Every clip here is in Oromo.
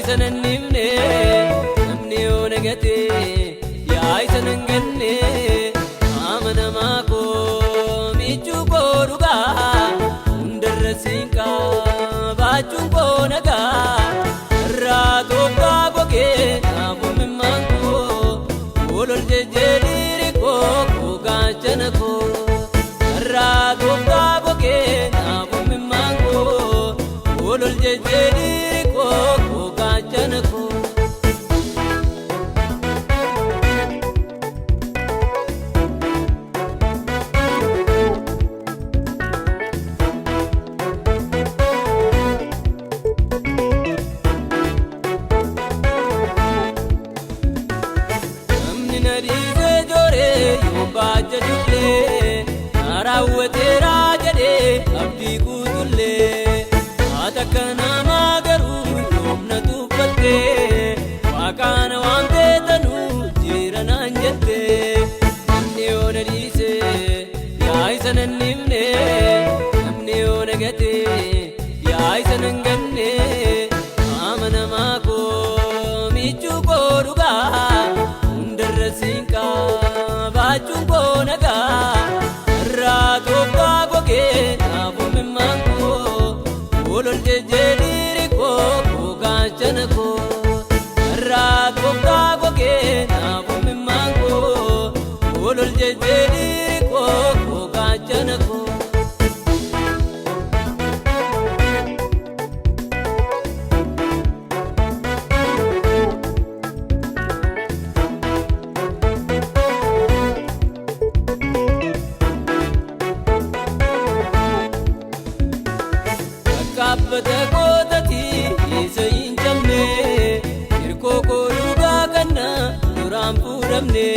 Isa nan himne namni yoo na gate, yaa isa nan ganne amanamaa koo michuu koo dhugaa hundarra siin qabaachuun koo nagaa irraa tooftaa gogee naafummaan koo wolol jejjeedhiiri koo koo gaachana koo irraa tooftaa gogee naafummaan koo wolol jejjeedhiiri koo koo gaachana koo. Namni na dhiisee jooree yoo baajja jullee na raawwateera jedhee abdii guutullee haata akka namaa garuu yoomna tuffattee waaqaana waan beekanuu jira naan jettee. Namni yoo na dhiise, yaa isa nan himne namni yoo na gate, yaa isa nan ganne amanamaa koo michuu koo dhugaa hundarra siin qabaachuun koo nagaa irraa tooftaa gogee naafummaan koo wolol jejjeedhiiri koo koo gaachana koo irraa tooftaa gogee naafummaan koo wolol jejjeedhiiri koo koo gaachana koo. Dhaabbata kootati isa hin cabne hirkoo koo dhugaa kana duraan fuudhamne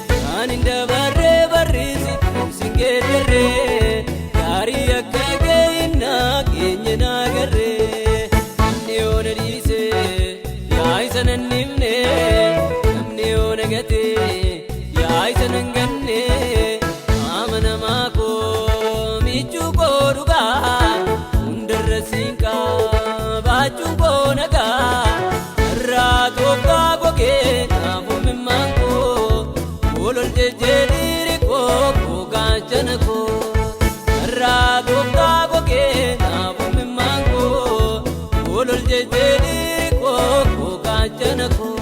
kan hin dabarree barriisi sin geeddarree gaarii akka geenna geenye naagarree. Namni yoo na dhiise, yaa isa nan himne namni yoo na gate, yaa isa nan ganne amanamaa koo michuu koo dhugaa hundarra siin qabaachuun koo nagaa irraa tooftaa gogee naafummaan koo wolol jejjeedhiiri koo koo gaachana koo irraa tooftaa gogee naafummaan koo wolol jejjeedhiiri koo koo gaachana koo.